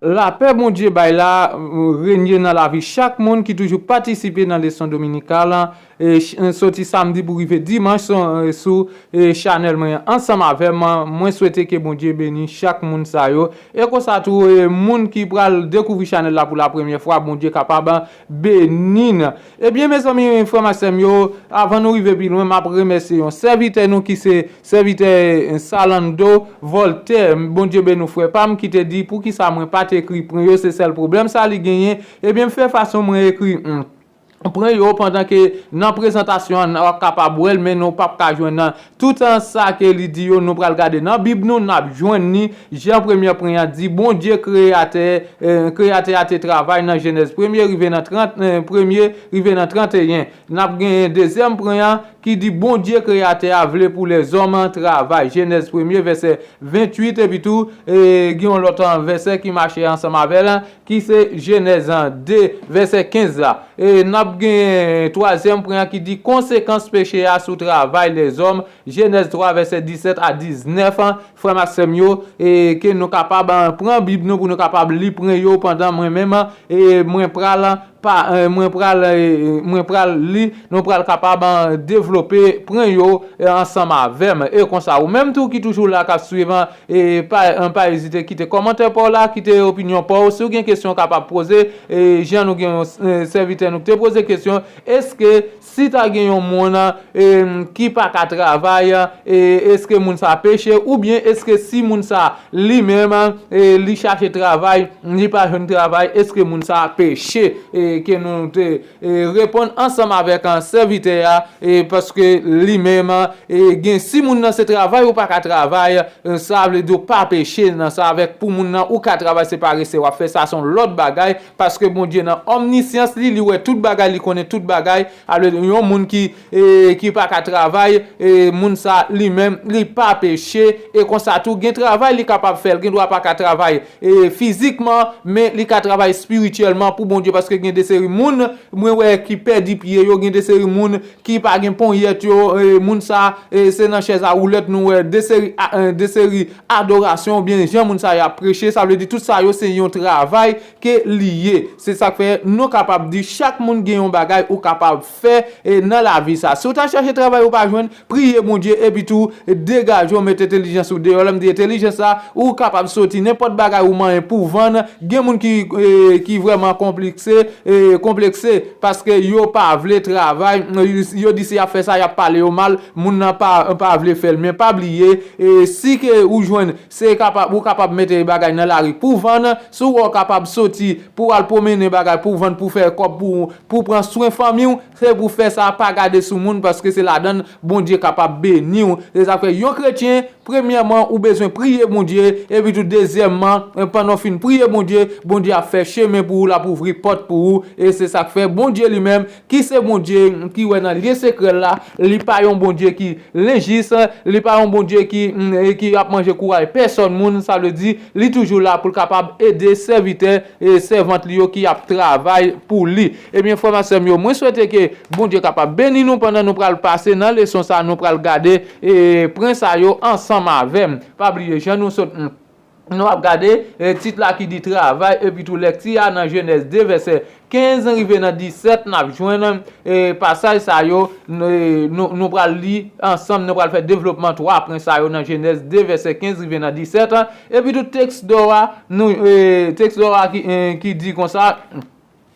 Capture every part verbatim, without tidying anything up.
Lapè Bondye bay la, renye nan lavi chak moun ki toujou patisipe nan leson dominikal, e, ch-, soti samdi pou rive dimanch sou, sou, e, chanèl mwen an ansanm avè m. Mwen swete ke Bondye beni chak moun sa yo. E konsa tou, e, moun ki pral dekouvri chanèl la pou la premyè fwa, Bondye kapab beni n. Ebyen, mezanmi, frè m ak sè m yo, avan nou rive pi lwen, m ap remèsye yon sèvitè nou ki se sèvitè, e, Salando Voltaire. Bondye beni w, frè pa m, ki te di, poukisa mwen pa t ekri pwen yo, se sèl pwoblèm sa li genyen. Ebyen, m fè fason mwen ekri, hmm, pwen yo, pandan ke nan prezantasyon an, w ap kapab wè l, men nou p ap ka jwenn nan tout, an, sa ke li di yo, nou pral gade nan Bib nou, n ap jwenn ni jan premyè pwen an di, Bondye kreyatè, e, kreyatè a te travay nan Jenèz premye rive nan trant, e, premye rive nan tranteyen. N ap genyen dezyèm pwen an ki di, Bondye kreyatè a vle pou lèzòm travay. Jenèz premye vèsè venntuit, epi tou, e, gen yon lòt, an, vèsè ki mache ansanm avè l, ki se Jenèz, an, de, vèsè kenz la. E n ap gen twazyèm pwen an ki di, konsekans peche a sou travay lèzòm, Jenèz twa, vèsè disèt a diznèf, an, frè m ak sè m yo, e ke nou kapab, an, pran Bib nou pou nou kapab li pwen yo pandan mwen menm, e mwen pral pa, e, mwen pral, e, mwen pral li, nou pral kapab, an, devlope pwen yo, e, ansanm avè m. E konsa, ou menm tou ki toujou la k ap swiv, an, e pa, an, pa ezite kite kòmantè pa w la, kite opinyon pa w. Si w gen kesyon w kapab poze, e jan nou gen yon, e, sèvitè nou ki te poze kesyon, èske si ta gen yon moun, e, ki pa ka travay, e, èske moun sa peche, oubyen èske si moun sa li menm, e, li chache travay, li pa jwenn travay, èske moun sa peche, e, ke nou te, e, reponn ansanm avèk, an, sèvitè a, e, paske li menm, e, gen, si moun nan se travay ou pa ka travay, e, sa vle di w pa peche nan sa, avèk pou moun nan ou ka travay, se parese w ap fè sa, se yon lòt bagay, paske Bondye nan omnisyans li, li wè tout bagay, li konnen tout bagay, alò yon moun ki, e, ki pa ka travay, e, moun sa li menm, li pa peche, e konsa tou, gen travay li kapab fè, l gen dwa pa ka travay, e, fizikman, men li ka travay espirityèlman pou Bondye, paske gen de seri moun, mwen wè, ki pèdi pye yo, gen de seri moun ki pa gen ponyèt yo, e, moun sa, e, se nan chèz a woulèt nou wè de seri a, e, de seri adorasyon, oubyen jan moun sa yo ap preche, sa vle di tout sa yo se yon travay ke li ye. Se sa k fè nou kapab di chak moun gen yon bagay ou kapab fè, e, nan lavi sa. Si w ta chèche travay ou pa jwenn, priye Bondye, epi tou degaje w, mete entèlijans ou deyò. Lè m di entèlijans la, ou kapab soti nenpòt bagay ou manyen pou vann. Gen moun ki, e, ki vrèman konplekse, e, konplekse paske yo pa vle travay. Yo di si y ap fè sa, y ap pale yo mal. Moun nan pa, pa vle fè l. Men pa bliye, e, si ke ou jwenn, se kapab, ou kapab mete bagay nan lari pou vann. Si w wè w kapab soti pou al pwomennen bagay pou vann, pou fè kòb, pou, pou pran swen fanmi w, se pou fè sa, pa gade sou moun, paske se ladan l Bondye kapab beni w. Se sa k fè yon kretyen, premyèman, ou bezwen priye Bondye, epi tou dezyèmman, pandan w fin priye Bondye, Bondye ap fè chemen pou ou, l ap ouvri pòt pou ou, e se sa k fè Bondye li menm, ki se Bondye ki wè nan lye sekrè l la, li pa yon Bondye ki lenjis, li pa yon Bondye ki, mm, e ki ap manje kouray pèsòn moun, sa vle di, li toujou la pou l kapab ede sèvitè e sèvant li yo ki ap travay pou li. Ebyen, frè m ak sè m yo, mwen swete ke Bondye kapab beni nou pandan nou pral pase nan leson sa, nou pral gade, e, pwen sa yo ansanm avè m. Pa bliye, jan nou sot, nou ap gade, e, tit la ki di travay, epi tou lèkti a nan Jenèz de vèsè kenz rive nan disèt, n ap jwenn, e, pasaj sa yo, n-, e, nou, nou pral li ansanm, nou pral fè devlopman twa pwen sa yo nan Jenèz de vèsè kenz rive nan disèt, epi tou tèks dò a, nou, e, tèks dò a ki, e, ki di konsa,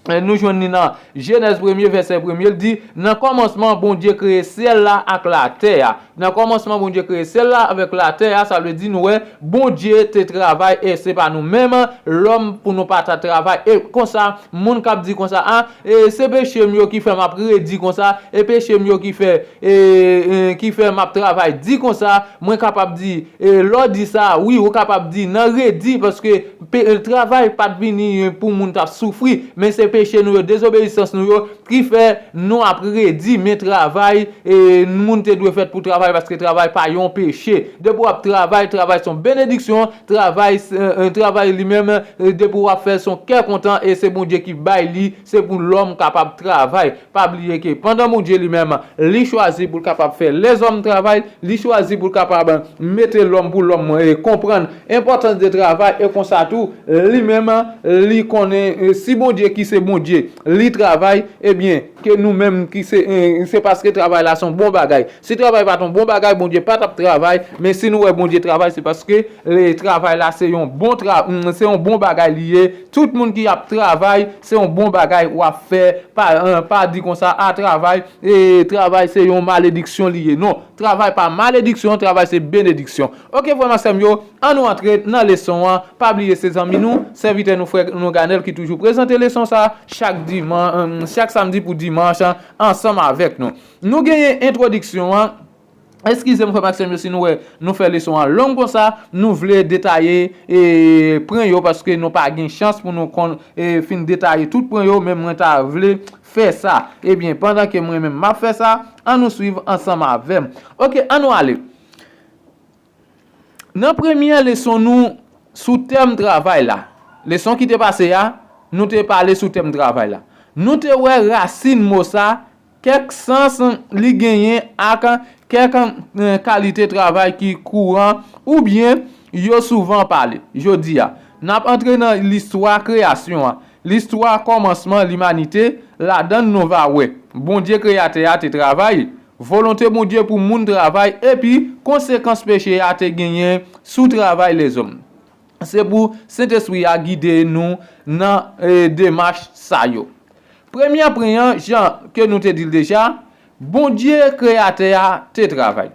e, nou jwenn li nan Jenèz premye, vèsè premye, l di, nan kòmansman, Bondye kreye syèl la ak latè a. Nan kòmansman, Bondye kreye syèl la avèk latè a, sa vle di nou wè, Bondye te travay, e se pa nou menm, lòm, pou nou pa ta travay. E konsa, moun k ap di konsa, a, e se peche m yo ki fè m ap redi konsa, e peche m yo ki fè, e, e, ki fè m ap travay di konsa, mwen kapab di, e lè w di sa, wi, ou kapab di nan redi, paske pe-, e, travay pa t vini pou moun t ap soufri, men se peche nou yo, dezobeyisans nou yo, ki fè nou ap redi men travay, e moun te dwe fèt pou travay, paske travay pa yon peche. Depi w ap travay, travay se yon benediksyon, travay, e, e, travay li menm, e, depi w ap fè l se yon kè kontan, e se Bondye ki bay li, se pou lòm kapab travay. Pa bliye ke pandan Bondye li menm, li chwazi pou l kapab fè lèzòm travay, li chwazi pou l kapab mete lòm pou lòm, e, konprann enpòtans de travay, e konsa tou, li menm, li konnen, e, si Bondye ki se Bondye, li travay, ebyen, ke nou menm ki se, e, se paske travay la se yon bon bagay. Si travay pa t yon bon bagay, Bondye pa t ap travay, men si nou wè Bondye travay, se paske le travay la se yon bon tra-, mm, se yon bon bagay li ye. Tout moun ki ap travay, se yon bon bagay w ap fè. Pa, e, pa di konsa, a travay, e travay se yon malediksyon li ye. Non, travay pa malediksyon, travay se benediksyon. Oke, frè m ak sè m yo, ann nou antre nan leson an. Pa bliye se zanmi nou, sèvitè nou, frè nou Ganèl ki toujou prezante leson sa chak diman, e, chak samdi pou dimanch, ansanm avèk nou. Nou genyen entwodiksyon an. Eskize m, frè m ak sè m yo, si nou wè nou fè leson an long konsa, nou vle detaye, e, pwen yo, paske nou pa gen chans pou nou konn, e, fin detaye tout pwen yo, men mwen ta vle fè sa. Ebyen, pandan ke mwen menm m ap fè sa, ann nou swiv ansanm avè m. Oke, ann nou ale. Nan premyè leson nou sou tèm travay la, leson ki te pase a, nou te pale sou tèm travay la. Nou te wè rasin mo sa, kèk sans li genyen ak kèk, e, kalite travay ki kouran oubyen yo souvan pale. Jodi a, n ap antre nan listwa kreyasyon an, listwa kòmansman limanite, ladan l nou va wè Bondye Kreyatè a te travay, volonte Bondye pou moun travay, epi konsekans peche a te genyen sou travay lèzòm. Se pou Sentespri a gide nou nan, e, demach sa yo. Premye pwen an, jan ke nou te di l deja, Bondye Kreyatè a te travay.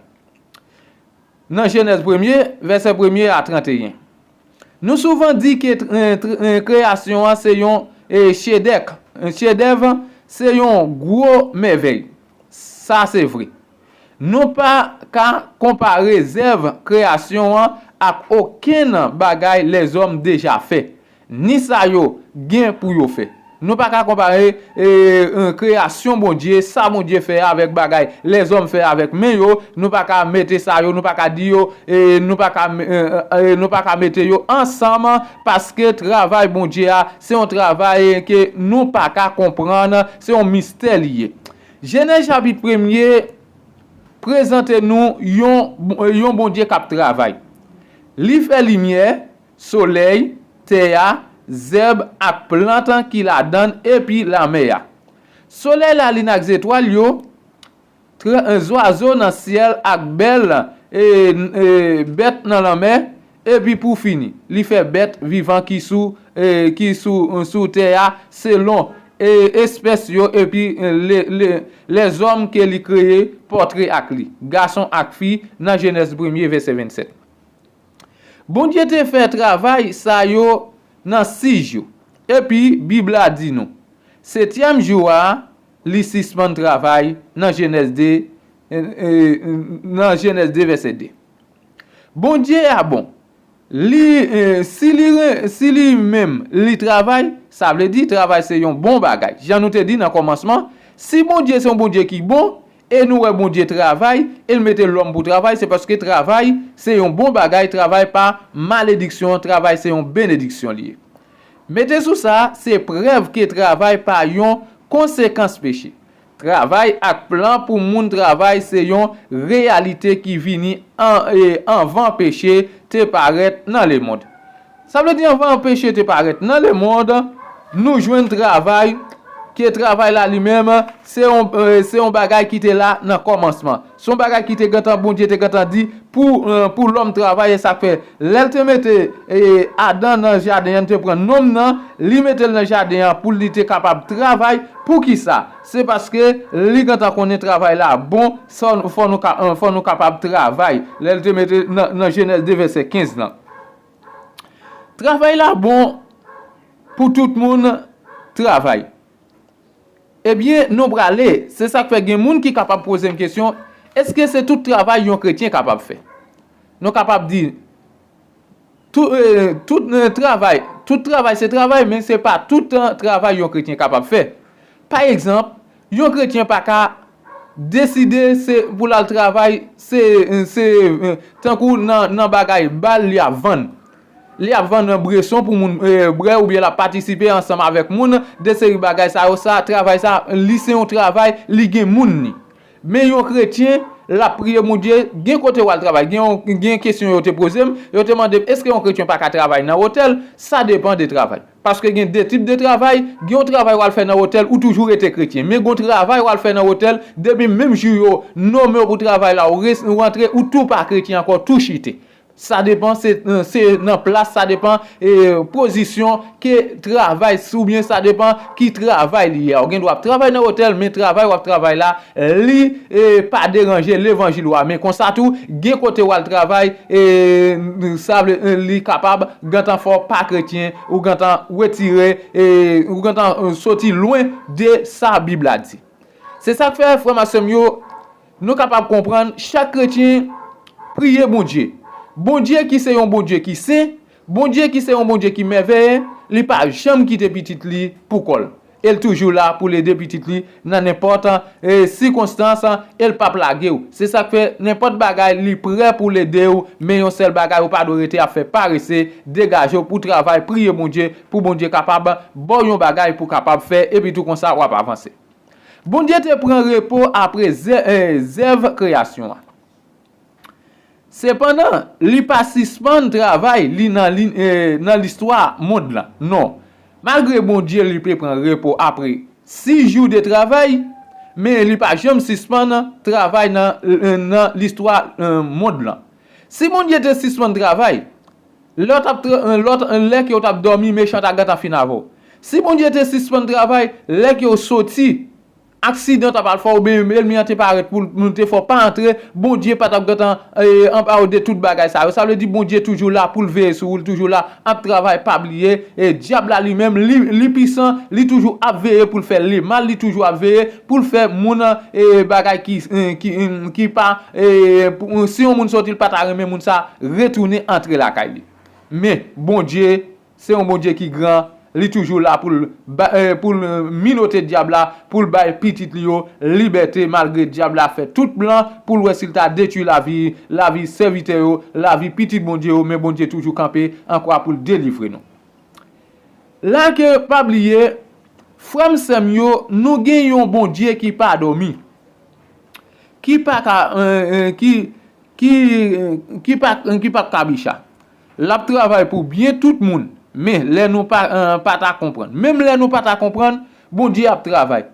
Nan Jenèz premye, vèsè premye a trannteyen. Nou souvan di ke tr-, e, tr-, e, kreyasyon an se yon, e, chedèk-, e, chedèv, se yon gwo mèvèy. Sa se vre. Nou pa ka konpare zèv kreyasyon an ak okenn bagay lèzòm deja fè, ni sa yo gen pou yo fè. Nou pa ka konpare, e, e, kreyasyon Bondye, sa Bondye fè avèk bagay lèzòm fè avèk men yo. Nou pa ka mete sa yo, nou pa ka di yo, e, nou pa ka, e, e, e, nou pa ka mete yo ansanm, paske travay Bondye a, se yon travay ke nou pa ka konprann, se yon mistè li ye. Jenèz chapit premye prezante nou yon, yon Bondye k ap travay. Li fè limyè, solèy, tè a, zèb ak plant ki ladan l epi lanmè a. Solèy la, li n ak zetwal yo, tra-, zwazo nan syèl ak bèl, e, e, bèt nan lanmè, epi pou fini, li fè bèt vivan ki sou, e, ki sou, sou tè a selon, e, espès yo, epi, e, le, le, lèzòm ke li kreye pòtre ak li, gason ak fi, nan Jenèz premye, vèsè vennsèt. Bondye te fè travay sa yo nan sis jou. Epi, Bib la di nou, setyèm jou a, li sispann travay, nan Jenèz de, e, e, nan Jenèz de, vèsè de. Bondye a bon. Li, e, si li ren-, si li menm, li travay, sa vle di travay se yon bon bagay. Jan nou te di nan kòmansman, si Bondye se yon Bondye ki bon, e nou wè Bondye travay, e l mete lòm pou travay, se paske travay se yon bon bagay, travay pa malediksyon, travay se yon benediksyon li ye. Mete sou sa, se prèv ke travay pa yon konsekans peche. Travay ak plan pou moun travay se yon reyalite ki vini an, e, anvan peche te parèt nan lemonn. Sa vle di, anvan peche te parèt nan lemonn, nou jwenn travay, ke travay la li menm, se yon, e, se yon bagay ki te la nan kòmansman. Se yon bagay ki te gentan, Bondye te gentan di pou, e, pou lòm travay, e sa k fè, lè l te mete, e, Adan nan jaden an, li te pran nonm nan, li mete l nan jaden an pou li te kapab travay. Poukisa? Se paske li gentan konnen travay la bon, sa fò nou ka, e, fò nou kapab travay. Lè l te mete nan, nan Jenèz de vèsè kenz lan. Travay la bon pou tout moun travay. Ebyen, nou prale, se sa k fè gen moun ki kapab poze m kesyon, èske se tout travay yon kretyen kapab fè? Nou kapab di, Tout, eh, tout, eh, travay, tout travay se travay, men se pa tout, eh, travay yon kretyen kapab fè. Pa egzanp, yon kretyen pa ka deside se pou l al travay, se, eh, se, eh, tankou nan, nan bagay bal li ap vann. Li ap vann bweson pou moun, eh, bwè oubyen l ap patisipe ansanm avèk moun, de seri bagay sa yo, sa, travay sa, li se yon travay, li gen moun li. Men yon kretyen, l ap priye Bondye, gen kote w al travay, gen yon, gen kesyon yo te poze m, yo te mande m, èske yon kretyen pa ka travay nan otèl? Sa depann de travay. Paske gen de tip de travay, gen yon travay w al fè nan otèl, ou toujou rete kretyen. Men gen yon travay w al fè nan otèl, depi menm jou yo nonmen w pou travay la, ou res-, ou rantre, ou tou pa kretyen ankò, tou chite. Sa depann, se, se nan plas, sa depann, eh, pozisyon ke travay, oubyen sa depann ki travay li ye. Ou gen dwa ap travay nan otèl, men travay w ap travay la, li, eh, pa deranje levanjil ou a. Men konsa tou, gen kote w al travay, eh, sa vle, eh, li kapab gentan fè w pa kretyen, ou gentan retire, eh, ou gentan, eh, soti lwen de sa Bib la di. Se sa k fè, frè m ak sè m yo, nou kapab konprann chak kretyen priye Bondye. Bondye ki se yon Bondye ki sen, Bondye ki se yon Bondye ki mèvèye, li pa janm kite pitit li pou kò l. E l toujou la pou l ede pitit li nan nenpòt, eh, sikonstans, e l p ap lage w. Se sa k fè, nenpòt bagay, li prè pou l ede w, men yon sèl bagay, ou pa dwe rete ap fè parese, degaje w pou travay, priye Bondye, pou Bondye kapab ba w yon bagay pou w kapab fè, epi tou konsa, w ap avanse. Bondye te pran repo apre zè-, eh, zèv kreyasyon an. Sepandan, li pa sispann travay li nan li-, eh, nan listwa mond lan. Non. Malgre Bondye li te pran repo apre sis jou de travay, men li pa janm sispann travay nan, eh, nan listwa, eh, mond lan. Si Bondye te sispann travay, lè w t ap tra-, lè w t, lè ke w t ap dòmi, mechan ta gentan fin avè w. Si Bondye te sispann travay, lè ke w soti, aksidan t ap al fè w, oubyen ènmi an te parèt pou l, pou l te fè w pa antre, Bondye pa t ap gentan, eh, anba w de tout bagay sa yo. Sa vle di Bondye toujou la pou l veye sou ou, li toujou la ap travay, pa bliye. E dyab la li menm, li, li pisan, li toujou ap veye pou l fè lemal, li toujou ap veye pou l fè moun, eh, bagay ki, eh, ki, mm, ki pa, eh, pou, si yon moun soti, l pa ta renmen moun sa retounen antre lakay li. Men, Bondye, se yon Bondye ki gran, li toujou la pou l ba-, eh, pou l minote dyab la, pou l bay pitit li yo libète, malgre dyab la fè tout plan pou l wè si l ta detwi lavi, lavi sèvitè yo, lavi pitit Bondye yo, men Bondye toujou kanpe an kwa pou l delivre nou. La ke pa bliye, frè m, sè m yo, nou gen yon Bondye ki pa dòmi, ki pa ka, eh, eh, ki, ki, eh, ki pa, ki pa kabicha. L ap travay pou byen tout moun, men lè nou pa, eh, pa ta konprann. Menm lè nou pa ta konprann, Bondye ap travay.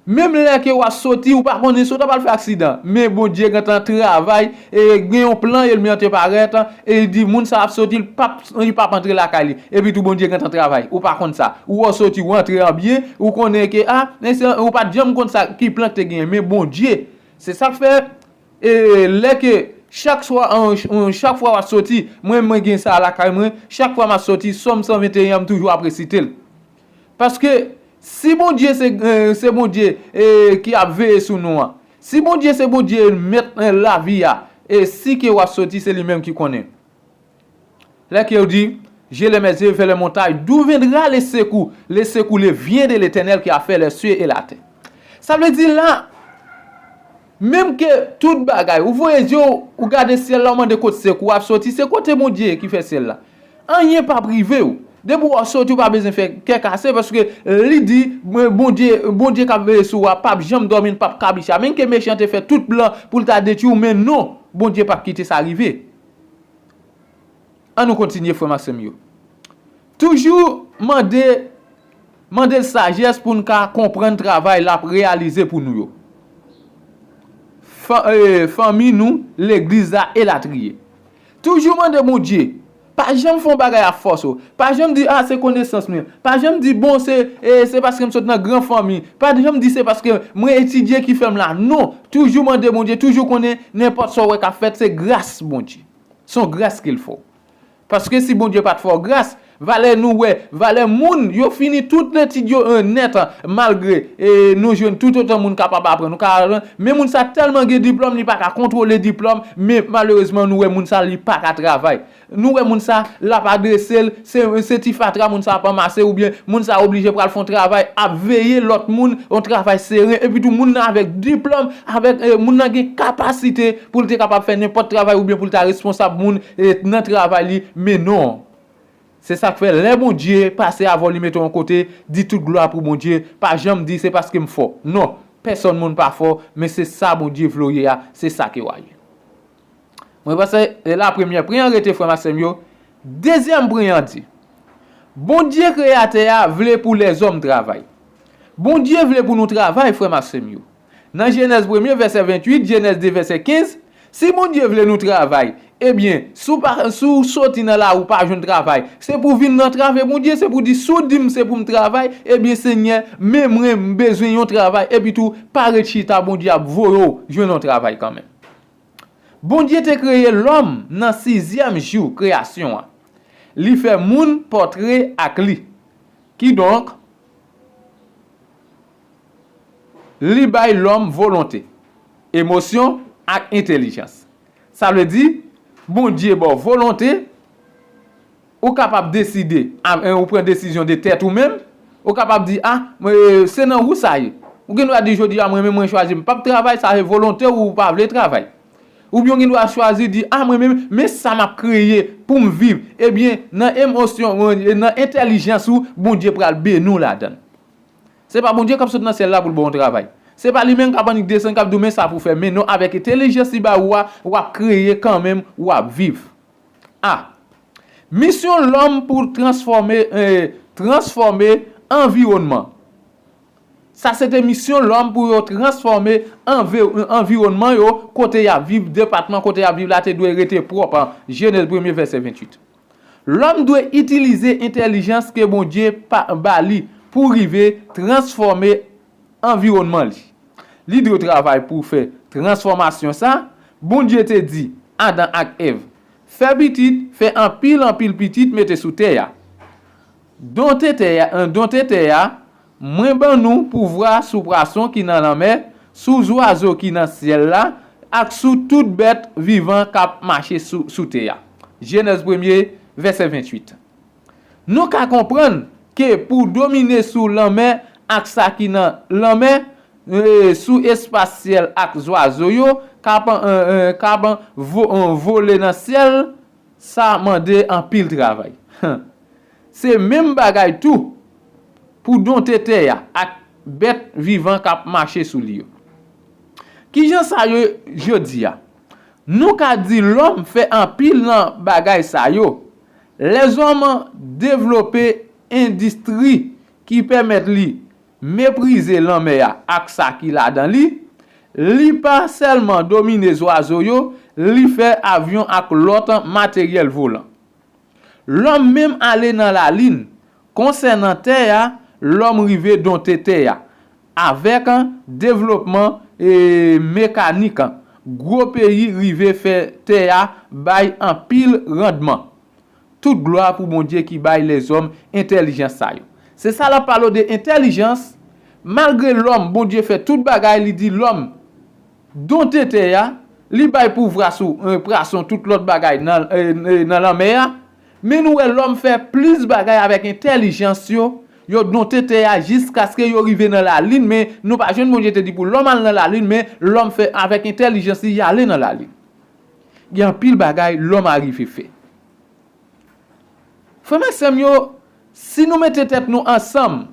Menm lè ke w ap soti, ou pa konnen si w ta pral fè aksidan, men Bondye gentan travay, e gen yon plan, ènmi an te parèt, e li di, moun sa ap soti, li p ap, li p ap antre lakay li. Epi tou Bondye gentan travay, ou pa konn sa. Ou wè w soti, ou antre an byen, ou konnen ke, a, men se, ou pa t janm konn sa, ki plan k te genyen, men Bondye. Se sa k fè, e lè ke chak swa, an, an, chak fwa w ap soti, mwen, mwen gen sa lakay mwen, chak fwa m ap soti, Sòm san venteyen an, m toujou ap resite l. Paske si Bondye se, eh, se Bondye, eh, ki ap veye sou nou an, si Bondye se Bondye mèt, eh, lavi a, e si ke w ap soti, se li menm ki konnen. Lè ke w di, je lève mes yeux vers les montagnes, d'où viendra le secours? Le secours, le vient de l'Éternel qui a fait les cieux et la terre. Sa vle di la, menm ke tout bagay, ou voye zye w, ou gade syèl la, ou mande kot sekou ap soti, se kote Bondye ki fè syèl la. Anyen p ap rive w. Depi w ap soti, ou pa bezwen fè kè kase, paske li di, Bondye, Bondye k ap veye sou ou a p ap janm dòmi, li p ap kabicha. Menm ke mechan te fè tout plan pou l ta detwi w, men non, Bondye p ap kite sa rive. An nou kontinye, frè m ak sè m yo. Toujou mande, mande l sajès pou n ka konprann travay l ap reyalize pou nou yo. Fa-, eh, fanmi nou, legliz la, elatriye. Toujou mande Bondye. Pa janm fè yon bagay ak fòs ou. Pa janm di, a, se konesans mwen. Pa janm di, bon, se, eh, se paske m sot nan gran fanmi. Pa janm di, se paske mwen etidye ki fè m la. Non. Toujou mande Bondye, toujou konnen nenpòt sa w wè k ap fèt, se gras Bondye. Se yon gras ke l fè w. Paske si Bondye pa t fè w gras, Valè nou wè, valè moun, yo fini tout letid yo, eh, nèt, malgre, eh, nou jwenn tout otan moun kapab aprann. Nou ka, men moun sa tèlman gen diplòm, li pa ka kontwole diplòm, men malerezman, nou wè moun sa, li pa ka travay. Nou wè moun sa, l ap adrese l, se, se ti fatra moun sa ap anmase, oubyen moun sa oblije pral fè yon travay, ap veye lòt moun, yon travay seren, epi tou moun nan avèk diplòm, avèk, eh, moun nan gen kapasite pou l te kapab fè nenpòt travay, oubyen pou l ta responsab moun, eh, nan travay li, men non. Se sa k fè, lè Bondye pase avè w, li mete w yon kote, di tout glwa pou Bondye, pa janm di se paske m fò. Non, pèsonn moun pa fò, men se sa Bondye vle w ye a, se sa ke w a ye. Mwen panse, e la premyè pri an rete, frè m ak sè m yo. Dezyèm pri an di, Bondye kreyatè a vle pou lèzòm travay. Bondye vle pou nou travay, frè m ak sè m yo. Nan Jenèz premye, vèsè venntuit, Jenèz de, vèsè kenz, si Bondye vle nou travay, ebyen, si w pa, si w soti nan lari, w pa jwenn travay, se pou w vin antrave Bondye, se pou w di, si w di m se pou m travay, ebyen, Senyè, men mwen, m bezwen yon travay, epi tou, pa ret chita, Bondye ap voye w jwenn yon travay kanmenm. Bondye te kreye lòm nan sizyèm jou kreyasyon an. Li fè moun pòtre ak li. Kidonk, li bay lòm volonte, emosyon ak entèlijans. Sa vle di, Bondye ba w volonte, ou kapab deside, a, e, ou pran desizyon de tèt ou menm, ou kapab di, a, mwen, se nan ou sa ye. Ou gen dwa di, jodi a, mwen menm, mwen chwazi, m p ap travay, sa se volonte w, ou pa vle travay. Oubyen w gen dwa chwazi di, a, mwen menm, men sa m ap kreye pou m viv. Ebyen, nan emosyon, nan entèlijans ou, Bondye pral beni w ladan l. Se pa Bondye k ap sot nan syèl la pou l ba w yon travay. Se pa li menm k ap annik desann, k ap di w, men sa pou w fè. Men non, avèk entèlijans li ba ou a, w ap kreye kanmenm, w ap viv. A. Misyon lòm pou transfòme, eh, transfòme anviwònman. Sa se te misyon lòm pou yo transfòme anvi-, anviwònman yo, kote y ap viv, depatman kote y ap viv la te dwe rete pwòp an. Jenèz premye, vèsè venntuit. Lòm dwe itilize entèlijans ke Bondye pa, ba li pou rive transfòme anviwònman li. Li dwe travay pou fè transfòmasyon sa. Bondye te di Adan ak Èv, fè pitit, fè anpil, anpil pitit, mete sou tè a. Donte tè a, donte tè a, mwen ban nou pouvwa sou pwason ki nan lanmè, sou zwazo ki nan syèl la, ak sou tout bèt vivan k ap mache sou, sou tè a. Jenèz premye, vèsè venntuit. Nou ka konprann ke pou domine sou lanmè ak sa ki nan lanmè, e, sou espas syèl ak zwazo yo k ap, e, e, k ap vo-, e, vole nan syèl, sa mande anpil travay. Se menm bagay tou pou donte tè a ak bèt vivan k ap mache sou li yo. Kijan sa ye jodi a? Nou ka di lòm fè anpil nan bagay sa yo. Lèzòm devlope endistri ki pèmèt li meprize lanmè a ak sa ki ladan li. Li pa sèlman domine zwazo yo, li fè avyon ak lòt materyèl volan. Lòm menm ale nan lalin. Konsènan tè a, lòm rive donte tè a. Avèk devlopman, e, mekanik, gwo peyi rive fè tè a bay anpil randman. Tout glwa pou Bondye ki bay lèzòm entèlijans sa yo. Se sa l ap pale w de entèlijans. Malgre lòm, Bondye fè tout bagay, li di lòm donte tè a, li bay pouvwa sou, e, pwason, tout lòt bagay nan, e, e, nan lanmè a. Men nou wè lòm fè plis bagay avèk entèlijans yo, yo donte tè a jiskaske yo rive nan lalin, men nou pa jwenn Bondye te di pou lòm al nan lalin, men lòm fè avèk entèlijans li, y ale nan lalin. Gen anpil bagay lòm arive fè. Frè m ak sè m yo, si nou mete tèt nou ansanm,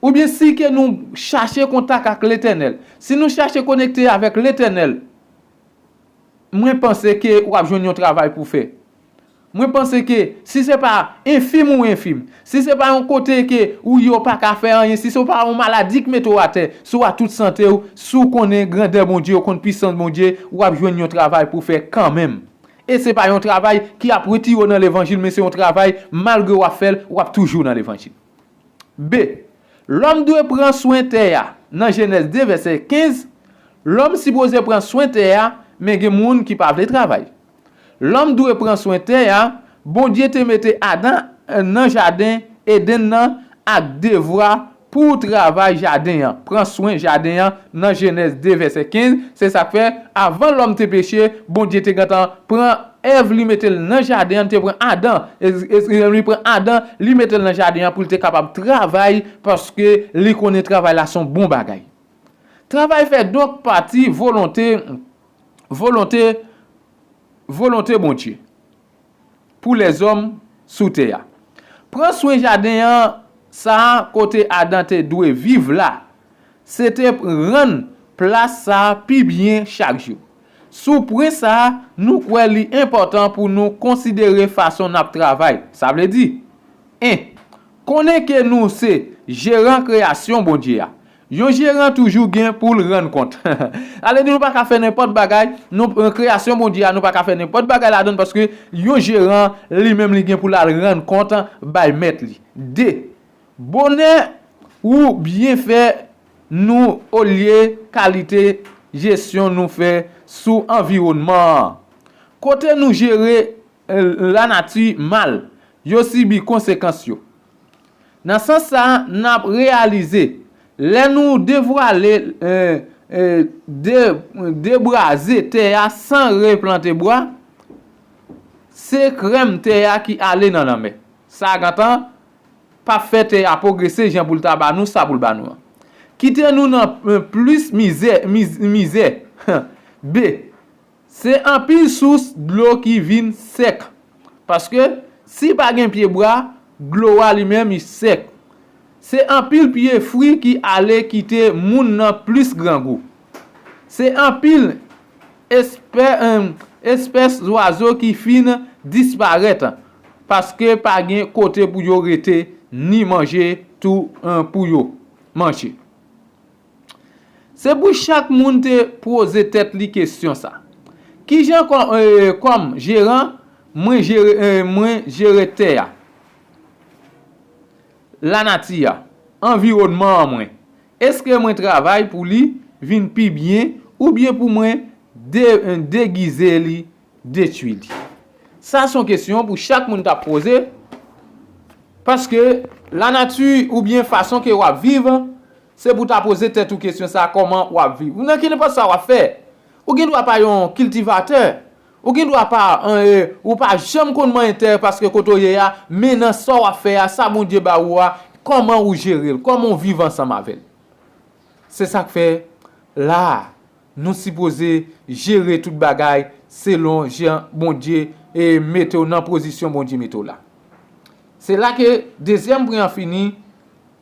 oubyen si ke nou chache kontak ak Letènèl, si nou chache konekte avèk Letènèl, mwen panse ke w ap jwenn yon travay pou fè. Mwen panse ke si se pa enfim ou enfim, si se pa yon kote ke ou ye w pa ka fè anyen, si se pa yon maladi k mete w atè, si w a tout sante w, si w konnen grandè Bondye, w konn pisans Bondye, w ap jwenn yon travay pou fè kanmenm. E se pa yon travay ki ap retire w nan levanjil, men se yon travay, malgre w ap fè l, w ap toujou nan levanjil. B. Lòm dwe pran swen tè a. Nan Jenèz de, vèsè kenz, lòm sipoze pran swen tè a, men gen moun ki pa vle travay. Lòm dwe pran swen tè a. Bondye te mete Adan nan jaden Edenn nan ak devwa pou travay jaden an, pran swen jaden an nan Jenèz de vèsè kenz. Se sa k fè, avan lòm te peche, Bondye te gentan pran Èv, li mete l nan jaden an, li te pran Adan, e, e, li pran Adan, li mete l nan jaden an pou l te kapab travay, paske li konnen travay la se yon bon bagay. Travay fè donk pati volonte, volonte, volonte Bondye pou lèzòm sou tè a. Pran swen jaden an, sa a kote Adan te dwe viv la, se te rann plas sa a pi byen chak jou. Sou pwen sa a, nou kwè li enpòtan pou nou konsidere fason n ap travay. Sa vle di, en, konnen ke nou se jeran kreyasyon Bondye a. Yon jeran toujou gen pou l rann kont. Sa vle di nou pa ka fè nenpòt bagay, nou, kreyasyon Bondye a, nou pa ka fè nenpòt bagay ladan l, paske yon jeran, li menm, li gen pou l al rann kont bay mèt li. De, bonè ou byenfè nou olye kalite jesyon nou fè sou anviwònman an. Kote nou jere, eh, lanati mal, yo sibi konsekans yo. Nan sans sa a, n ap reyalize, lè nou devwale, eh, eh, de, debraze tè a san replante bwa, se krèm tè a ki ale nan lanmè. Sa a gentan p ap fè tè a pwogrese jan pou l ta ba nou sa pou l ba nou an. Kite nou nan, eh, plis mizè, miz-, mizè. B, se anpil sous dlo ki vin sèk. Paske si pa gen pye bwa, dlo a li menm li sèk. Se anpil pye fwi ki ale kite moun nan plis grangou. Se anpil espè-, em, espès zwazo ki fin disparèt, paske pa gen kote pou yo rete, ni manje tou, em, pou yo manje. Se pou chak moun te poze tèt li kesyon sa, kijan kò-, eh, kòm jeran, mwen jere, eh, mwen jere tè a, lanati a, anviwònman an mwen? Èske mwen travay pou li vin pi byen oubyen pou mwen de-, degize li, detwi li? Sa se yon kesyon pou chak moun t ap poze, paske lanati oubyen fason ke w ap viv, se pou w ta poze tèt ou kesyon sa, kòman w ap viv? Ou nan kenenpòt sa w ap fè. Ou gen dwa pa yon kiltivatè. Ou gen dwa pa, eh, ou pa janm konn manyen tè paske kote w ye a, men nan sa w ap fè a, sa Bondye ba ou a, kòman ou jere l, kòman w viv ansanm avè l. Se sa k fè, la a, nou sipoze jere tout bagay selon jan Bondye, eh, mete w nan pozisyon Bondye mete w la. Se la ke dezyèm pwen an fini.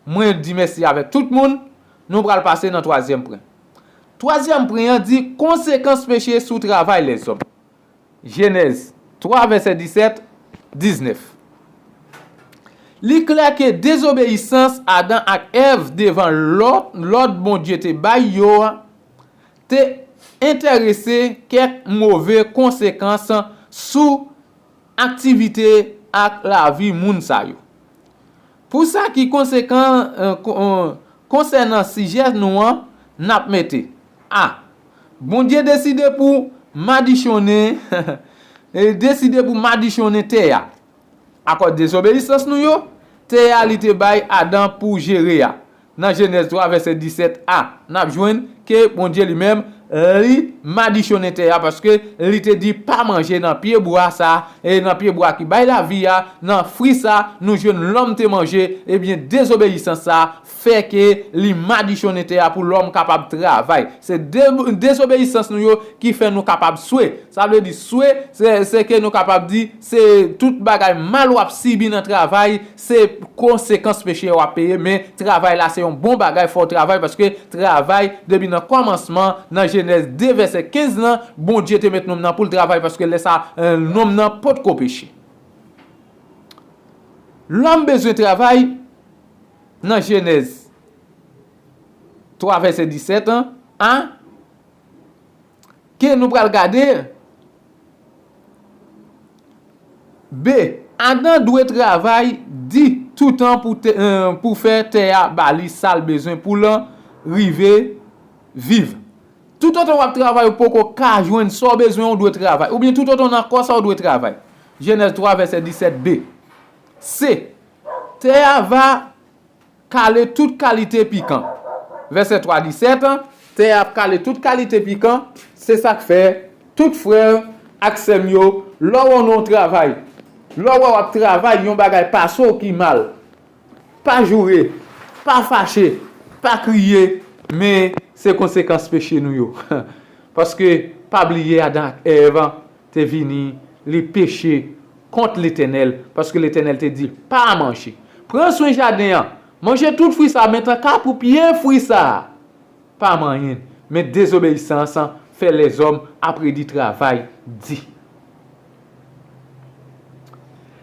Mwen di mèsi avèk tout moun. Nou pral pase nan twazyèm pwen. Twazyèm pwen an di konsekans peche sou travay lèzòm. Jenèz twa, vèsè disèt, diznèf. Li klè ke dezobeyisans Adan ak Èv devan lò-, lòd Bondye te bay yo a te enterese kèk move konsekans sou aktivite ak lavi moun sa yo. Pou sa ki konsekan, eh, kon-, eh, konsènan sijè nou an, n ap mete, a. Bondye deside pou madichonnen, e deside pou madichonnen tè a. Akòz dezobeyisans nou yo, tè a li te bay Adan pou jere a. Nan Jenèz twa, vèsè disèt a, n ap jwenn ke Bondye li menm, li madichonnen tè a, paske li te di pa manje nan pye bwa sa, e nan pye bwa ki bay lavi a, nan fwi sa, nou jwenn lòm te manje, ebyen, dezobeyisans sa fè ke li madichonnen tè a pou lòm kapab travay. Se de-, dezobeyisans nou yo ki fè nou kapab swe. Sa vle di swe, se, se ke nou kapab di, se tout bagay mal w ap sibi nan travay, se konsekans peche w ap peye, men travay la se yon bon bagay, fò w travay, paske travay, depi nan kòmansman, nan Jenèz de vèsè kenz lan, Bondye te met nonm nan pou l travay, paske lè sa, eh, nonm nan potko peche. Lòm bezwen travay, nan Jenèz twa vèsè disèt an, a, ke nou pral gade, B, Adan dwe travay di toutan pou te-, eh, pou fè tè a ba li sa l bezwen pou l rive viv. Toutotan w ap travay, ou poko ka jwenn sa w bezwen, ou dwe travay. Oubyen toutotan w nan kò sa, ou dwe travay. Jenèz twa, vèsè disèt B. Se, tè a va kale tout kalite pikan. Vèsè twa di sèt, tè a ap kale tout kalite pikan, se sa k fè tout frè ak sè m yo, lè w wè w nan yon travay, lè w wè w ap travay, yon bagay pase w ki mal, pa joure, pa fache, pa kriye, men se konsekans peche nou yo. Paske, pa bliye Adan ak Èv te vini, li peche kont Letènèl, paske Letènèl te di l pa manje. Pran swen jaden an, manje tout fwi sa a, men tanka pou pye fwi sa a, pa manyen. Men dezobeyisans fè lèzòm ap redi travay di.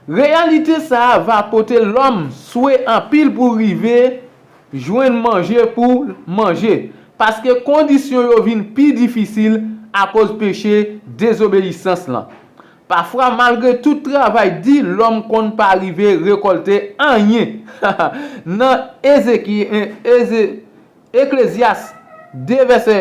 Reyalite sa a va pote lòm swe anpil pou rive jwenn manje pou manje, paske kondisyon yo vin pi difisil akoz peche dezobeyisans lan. Pafwa, malgre tout travay di, lòm konn pa rive rekòlte anyen. Nan Ezeki, Eze, Eklezyas de vèsè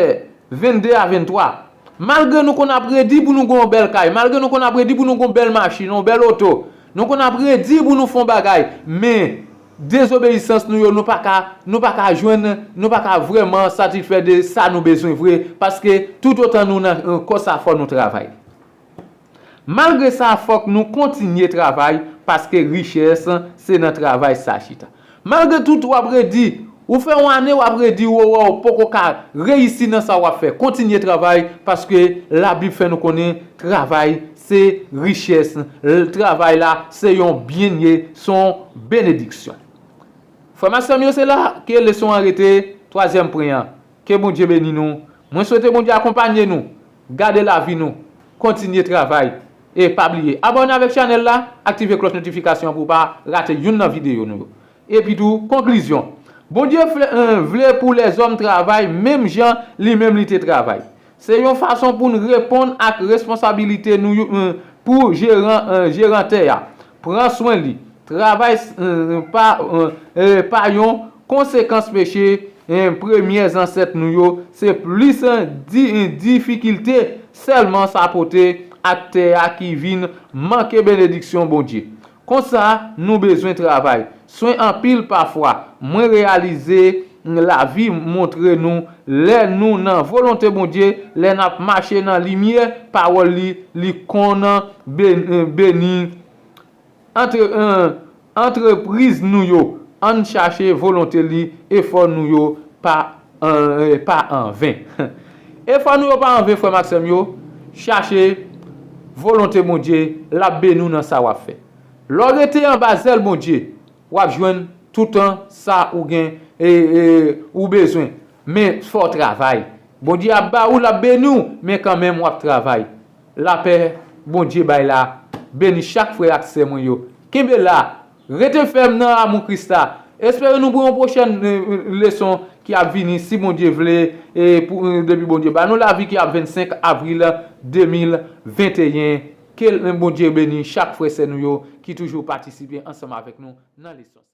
vennde a venntwa, malgre nou konn ap redi pou nou gen yon bèl kay, malgre nou konn ap redi pou nou gen yon bèl machin, yon bèl oto, nou konn ap redi pou nou fè yon bagay, men dezobeyisans nou yo, nou pa ka, nou pa ka jwenn, nou pa ka vrèman satisfè de sa nou bezwen vre, paske toutotan nou nan, nan kò sa, fò nou travay. Malgre sa, fòk nou kontinye travay, paske richès se nan travay sa chita. Malgre tout w ap redi, ou fè yon ane w ap redi, ou wè w poko ka reyisi nan sa w ap fè. Kontinye travay, paske Labib fè nou konnen travay se richès. L-, travay la se yon byen li ye, se yon benediksyon. Frè m ak sè m yo, se la ke leson an rete, twazyèm pwen an. Ke Bondye beni nou. Mwen swete Bondye akonpanye nou. Gade lavi nou. Kontinye travay. E pa bliye, abòne avèk chanèl la, aktive klòch notifikasyon pou w pa rate youn nan videyo nou yo. Epi tou, konklizyon. Bondye vle, eh, vle pou lèzòm travay menm jan li menm li te travay. Se yon fason pou n reponn ak responsabilite nou yo, eh, pou jeran, eh, jeran tè a. Pran swen li. Travay, eh, pa, eh, eh, pa yon konsekans peche, eh, premye zansèt nou yo, se plis, eh, di, eh, difikilte sèlman sa pote ak tè a ki vin manke benediksyon Bondye. Konsa, nou bezwen travay. Swen anpil pafwa. Mwen reyalize lavi montre nou, lè nou nan volonte Bondye, lè n ap mache nan limyè pawòl li, li konn ben-, beni antre-, eh, antrepriz nou yo. Ann chache volonte li, efò nou yo pa, eh, pa anven. Efò nou yo pa anven, frè m ak sè m yo. Chache volonte Bondye, l ap beni w nan sa w ap fè. Lè w rete anba zèl Bondye, w ap jwenn toutan sa ou gen, e, e, ou bezwen. Men fò w travay. Bondye ap ba ou, l ap beni w, men kanmenm w ap travay. Lapè Bondye bay la beni chak frè ak sè mwen yo. Kenbe la, rete fèm nan amou Kris la. Espere nou pou yon pwochèn, eh, leson ki ap vini, si Bondye vle, e pou, eh, depi Bondye ba nou lavi, ki ap vennsenk avril de mil venteyen. Ke Bondye beni chak frè sè nou yo ki toujou patisipe ansanm avèk nou nan leson sa.